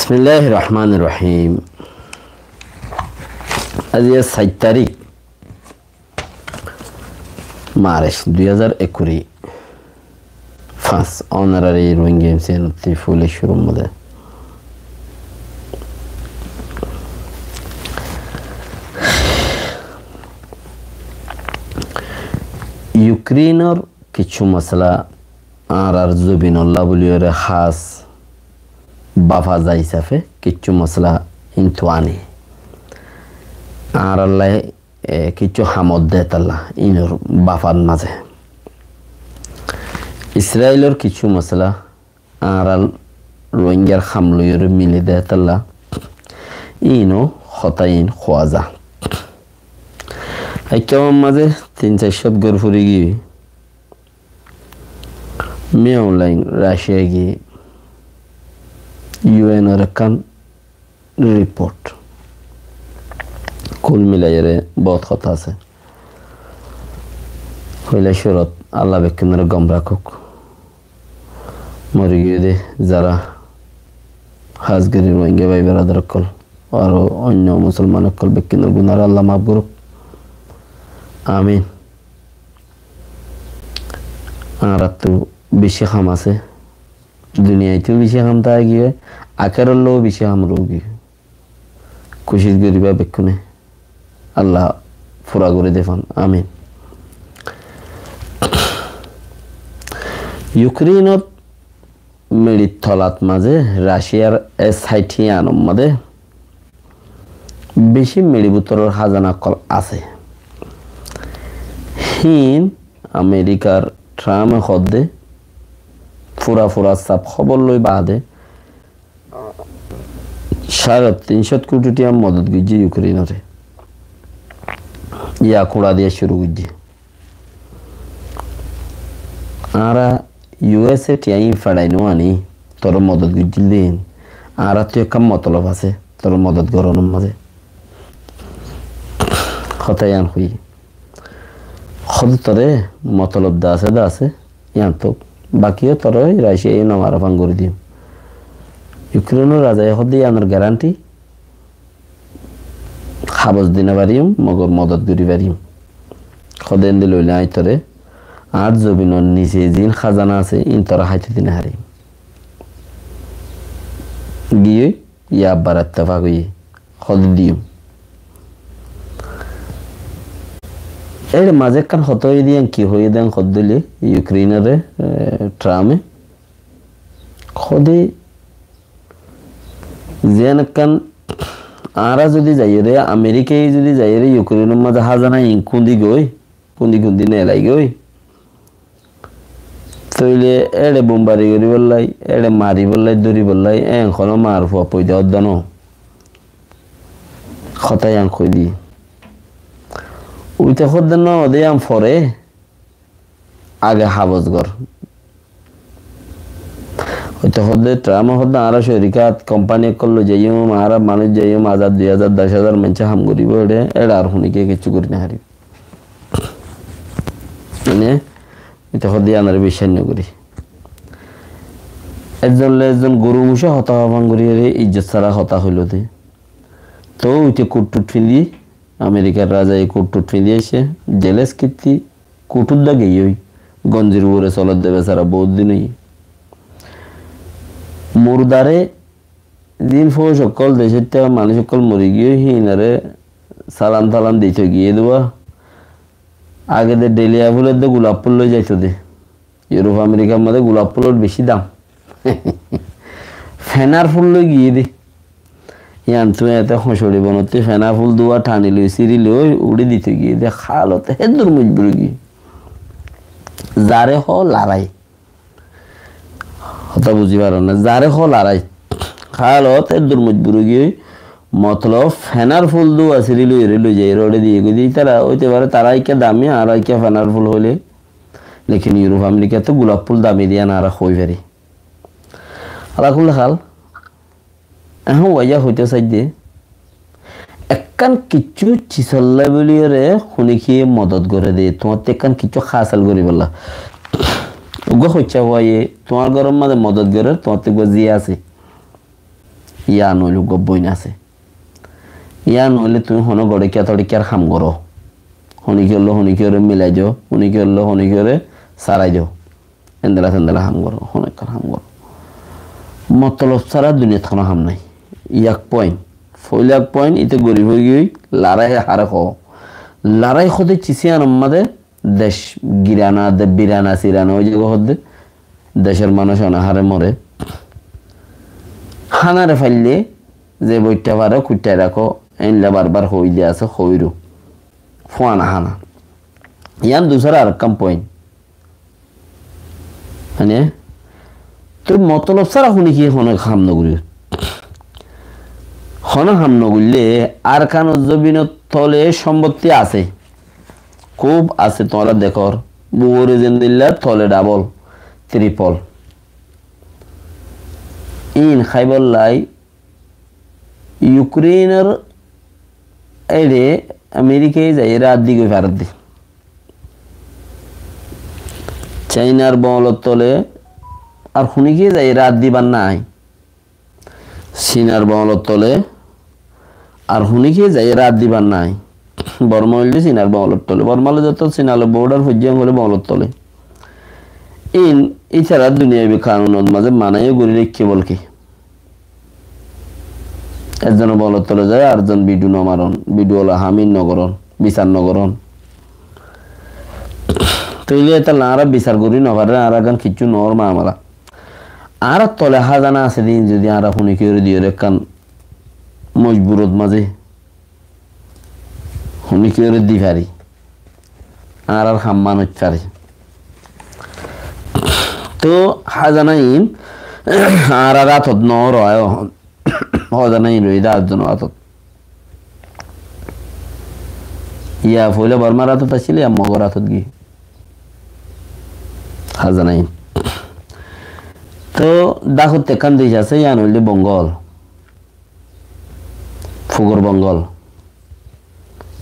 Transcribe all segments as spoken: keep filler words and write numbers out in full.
Bismilláhir Rohmánir Rohím. Aijja sair tarík Marc dui házar ekkuri fañs. Ónorar Rohingya M C N ottú foila cúrur mazé Yukreinor kissú masala añárar zobinolla buliyóre hás bafa zai hísafe kissú masala íntu aní. Añárallá, e, kissú hamot de tolla ínor bafar mazé. Israilor kissú masala añárar Rohingyar ham loiyóre mili de tolla íno hotá ín hoó za. Ekká mazé tin sair cót gór furi giyói. Miyau lain Racia giyé U N or ekkán riport. Kul milaiyóre bout hotá asé. Foila cúrut Allah bekkúnore gom rakók. Mori giyé de zará, hás gorí Rohingya bái beradar ókkol, aró oinno musolman ókkol bekkúnor gunáre Allah maf gorók. Amin. Añárattú beci ham asé. Duniyaittú beci ham táki giyé, akérollóu beci ham roói giyé. Kucíc goríba bekkúne. Allah fura gorí de fán. Amin. Yukreinot meçir tolat mazé Raciar e saithí anor mazé beci meçi bútoror házana ókkol asé. Híin Amerikar Trump e hoó de fura fura saf hóbor loi baade sáre tin cót kuthi thiañ modot goijjé Yukreinore. Yá kura diya cúru goijjé. Añára U S A thiañ feçai no aní, toré modot goijjíl de híin. Añárattú ekkán motolob asé, toré modot gorónor mazé. Hotá yián hoiyé. Hoó de toré motolob de asé, de asé, yián tóu. Baki yó toré Raciaye no mara fán gorí diyum. Yukreinor razaye hoó de yiánor garanti, habos di no fariyum, mogor modot gorí fariyum. Hoó de endilla óile aññí toré añár zobinor nise ziín házana asé, íin toré háito di no fariyum. Giyói, yá abbar ettefak óiye, hoó de diyum. Ér mazé ekkán hotá óiye de, yián ki hoiyé de hoó de óile, Yukreinore, e, Trump e hoó de, ziyán ekkán añára zodi zaiyóre, Amerikaye zodi zaiyóre Yukreinor mazé házana iín kúndi goi, kúndi kúndi nelai goi, tóile éçe bombari goríbollá, éçe maribollá, dóribollá, eén honó maar fua foida ódde no. Hotá yián hoói diyé. Uite hoó de no de yián fore, age habos gor. Uite hoó de Trump e hoó de añára corikat, kompani ókkol loi zaiyum, añára manúic zaiyum, házar, dui házar, doc házar maincé ham goríbo, éçe, éçe ar hunikiye kessú gorí no faribó. Mane, ite hoó de yiánore biccác no gorí. Ezzon loi ezzon goru mucá hotá hoó fán gorí ere izzot sára hotá hoiló de. Tóu ite kut tut findi, Amerikar razaye kut tut findi aiccé, Zelensky ttí kut ot dá giyói, gonzir uore solor de besara bout din óiye. Murdare ziín fouc ókkol, decóitta manúic ókkol mori giyói, híinore salam talam dito giyé de uwá. Age de dhelia ful edde gulap ful loi zaito de. Europe Amerikar mazé gulap fulor beci dam. Fenar ful loi giyé de. Yián tuñí ete hoñcori bonottí fenar ful duwa thani loi, siri loi, uçí dito giyé de. Halot héddur mojbur ói giyé. Zare hoó larai. Hotá buzi faron né? Zare hoó larai. Halot héddur mojbur ói giyé. Motolob fenar ful duwa siri loi, ere loi zai, ere uçí diye goi de. Ítara óite fare, tara ekká dami, añára ekká fenar ful hoile. Lekin Europe Amerikat tó gulap ful dami de yián añára hoi fari. Ala kulli hal, ehón wajá hoitó saidde, ekkán kessú cisolla buliyóre hunikiye modot gore de, tuáñtte ekkán kessú hásel goríbolla. Uggúa hoiccá fuaye tuáñr góror mazé modot gorer, tuáñtte uggúa ziya asé. Yían óile uggúa boin asé. Yían óile tuñí honó goçókkiya toçókkiyar ham goró. Honikiyólla honikiyóre milai do, honikiyólla honikiyóre sárai do. Endilla sendilla ham goró, honó ekkán ham goró. Motolob sára duniyat honó ham nái. Yían ek point. Foóila ek point, íte gorif óigiyoi, larái haré hoó. Larái hoóde cis yíanor mazé dec girana, de birana sirana ói zaibói hoóde. Decór manúic onaháre more. Hánaye faillé ze boittá fare kuittai rakó, éilla barbar hoói de asé, hoóiró. Fúana hána. Yían dusára arekkán point. Mane, toi motolob sára honikiyé honó ham nogoríyó. Honó ham nogoillé Arkanor zobinor tole sombottí asé. Kúb asé, tuáñra dekór. Uore zendilla, tole double, triple. Íin háibolla Yukrénor éçe Amerikaye zaiyóre át di goi faredde. Cainar boñlor tole ar honikiyé zaiyóre át dibar nái. Sinar boñlor tole ar honikiyé zaiyóre át dibar nái. Borma óilde Sinar boñlor tole. Borma loi zotó Sina loi border foijjé hoilé boñlor tole. Íin ítara duniyabi kanunor mazé manaiyo gorí raikké bolki. Ekzonor boñlor tole zai arekzon bidiu no maron, bidiu ola ham íin no goron, bisar no goron. Tóile étalla añára bisar gorí no farir, añára ekkán kiccú noór mamela. Añárar tole házana asé de íin zodi añára honikiyóre diyóre ekkán mojburot mazé honikiyóre di fari, añárar ham manóit fari. Tóu házana íin añárar átot noór, házana íin roiyé de arekzonor átot. Yá foóila Bormar átot accíl, yá Mogor átot giyé. Házana íin. Tóu dákot ekkán dec asé, yían óilde Bongol. Fugor Bongol.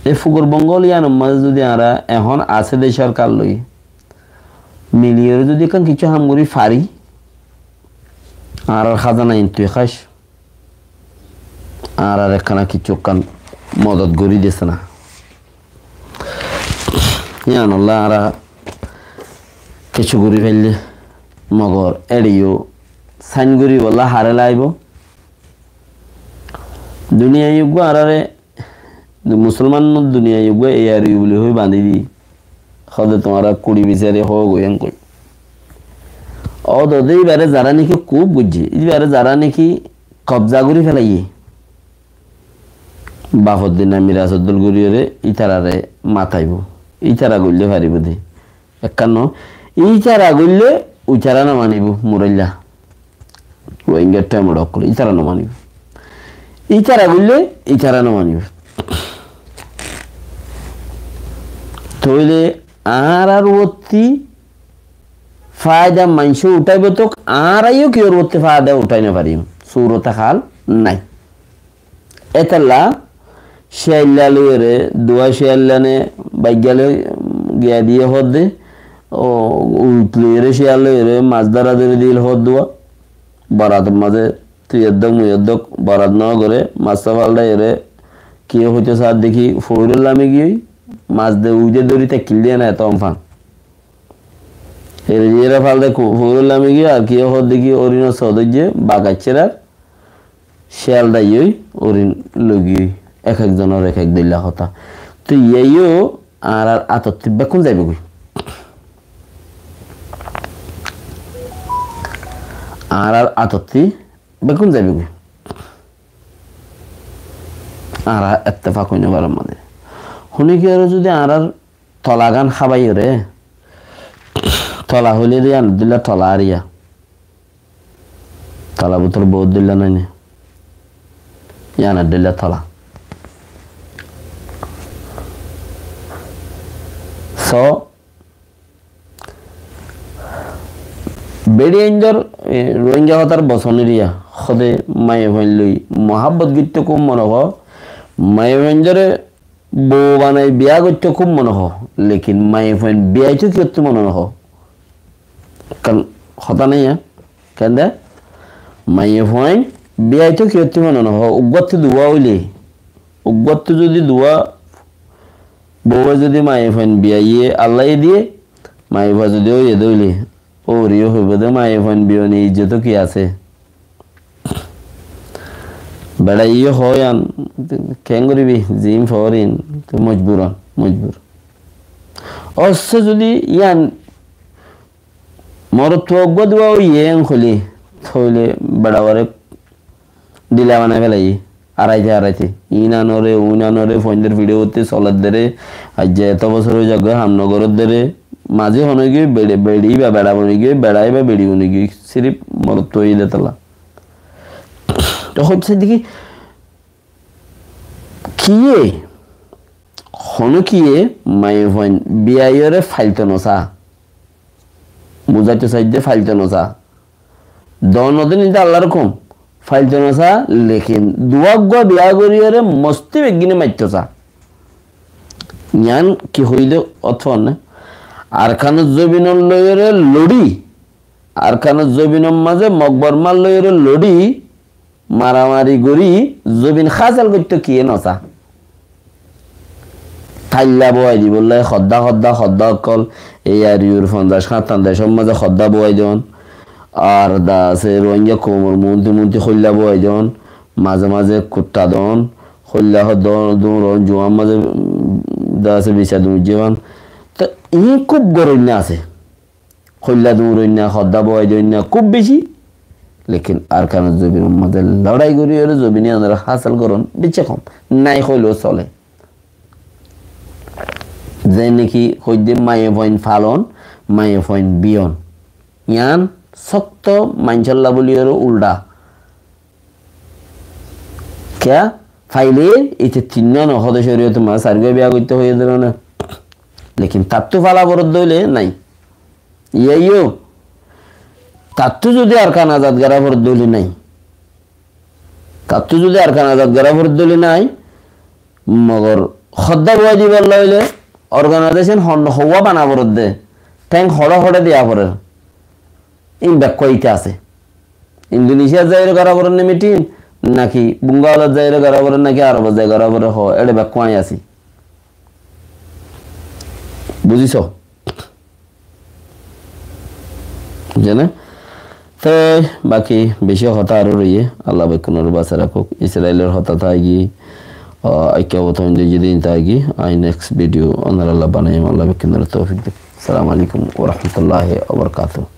Ei Fugor Bongol yíanor mazé zodi añára ehón asé de sorkar loi miliyóre zodi ekkán kiccú ham gorí fari, añárar házana íin tui háic, añárar ekkána kiccú ekkán modot gorí dese na. Yíanolla añára kiccú gorí faillé Mogor éçe yó sain goríbolla haré laibo. Duniyai uggúa añáráre, musolman duniyai uggúa A R U buli hoi bañdí di. Hóde tuáñra kuri bisári hó goi en goi. Ódode íbare zará niki kub goijjé, íbare zará niki kobza gorí felaiyé. Bafor dinna mirasor dol goríyore ítarare mataibó. Ítara goille faribó de. Ekkán no, ítara goille uitara no manibó, muroilla. Rohingya temor ókkol, ítara no manibó. Ítara goille, ítara no manibó. Tóile añárar uottí faida maincé utáibo tók, añára yó kiyór uottí faida utái no farim. Surota hal nai. Étalla cíyailla loiyóre, duwa cíyailla ne baiggá loi giya diyé hoódde, o, uit loiyóre, cíyal loiyóre, mas dóra dóri dil hoódduwa. Borator mazé tui eddók, mui eddók, borat no goré, mas faldhaiyóre, kiyé hoitó saádde ki, foóiror lami giyói, mas de uide dóri táikkil diyé na eto onfan. Ere diyére faldhai ku-, foóiror lami giyói, ar kiyé hoódde ki, orinor sodóijje, bak aiccér ar, cíyal dhaiyói, orin loi giyói, ek ek zonor ek ek dóilla hotá. Toi yíaiyó añárar átottí bekkún zaibogói. Añárar átottí bekkún zaibogói. Añára ettefak ói no farir mazé. Honikiyóre zodi añárar tolagán hábaiyóre, tola hoilé de yíanor dóilla tola ar yá. Tola bútore bout dóilla nái né? Yíanor dóilla tola. So, beçi aindor, e, Rohingya hotár bosonir yá, hóde maiyafuain loi muhábbot goitté kúb mone hoó, maiyafuaindóre bou banai biya goitté kúb mone hoó, lekin maiyafuain biya óito kiyóttu mone no hoó. Kan hotá nai, e? Kende? Maiyafuain Biyai tó kiyótti mone nohó, uggúattu duwa óile, uggúattu zodi duwa, bouwe zodi maiyafuain biyaiye Allaye diye, maiyafua zodi óiye dé óile, óuriye hoibo dé maiyafuain biyoni ijjoto ki asé? Beçaiye hoó yián, keén goribi, ziín foór iín, mojbur on, mojbur. Ossé zodi yián morotfua uggúa duwa óiye en hoilé, tóile beçafuare dila banai félaiye, araite araite. Iín anóre, uín anóre, fuaindor fiçe utte soler dére, aijja eto bosór ói zagói ham nogorér dére, maze honógiyoi beçe, beçi ba beça bonigiyoi, beça ba beçi bonigiyoi, sirif morotfua óiye dé tolla. Tó hoiccé dé ki, kiyé, honó kiyé maiyafuain biyaiyóre failto nosá. Buzaito saidde failto nosá. Dono dé ninde Allar hukum, failto nosá, lekin duwa uggúa biya goríyore mosti beggíne maitto sá. Yián ki hoilé otfónne? Arkanor zobinor loiyóre loçí, Arkanor zobinor mazé Mog Bormar loiyóre loçí, maramari gorí zobin hásel goittó kiyé nosá. Táilla bowai dibolla hoddá, hoddá, hoddá ókkol, ei ar iur fonzaic háñttan decór mazé hoddá bowai don. Ar da asé Rohingya koumor muúnti muúnti hóilla bowai don. Mazé mazé kuttá don. Hóilla hoddá duñron, juwán mazé, mm, da asé bisa duñijjé fan. Tó iín kúb goróinna asé. Hóilla duñroinna, hoddá bowai doinna kúb beci. Lekin Arkanor zobinor mazé loçai goríyore zobin iánore hásel gorón beci hom. Nai hoileó sole. Ze niki hoidde maiyafuain falon, maiyafuain biyon. Yián sókto maincólla bóliyore uldha. Kiyá? Faile ite tinnúa no hóde córiyotor mazé sairgúa biya goittó hoiyé dé no né. Lekin tattú fala foredde óile nai. Iyá yó, tattú zodi Arkan azad gorá foredde óile nai. Tattú zodi Arkan azad gorá foredde óile nai, mogor hoddá bowai dibolla óile organization hon houwa bana foredde, théng hoçé hoçé diya forer. Iín bekkúa ite asé. Indonesia zaiyóre gorá forer né mitin, naki Bungalat zaiyóre gorá forer, naki Arobot zai gorá forer, ho, eçe bekkúa añí así. Buzíso? Zane? Te baki beci hotá aró roiyé, Allah bekkúnore basai rakók. Israilor hotá táigiyoi, o, Aikkaboto India zedin táigiyoi, añí next video onoralla banaiyum, Allah bekkúnore toufik dek. Assalamu alaikum wa rahmatullahi wa barakatuhu.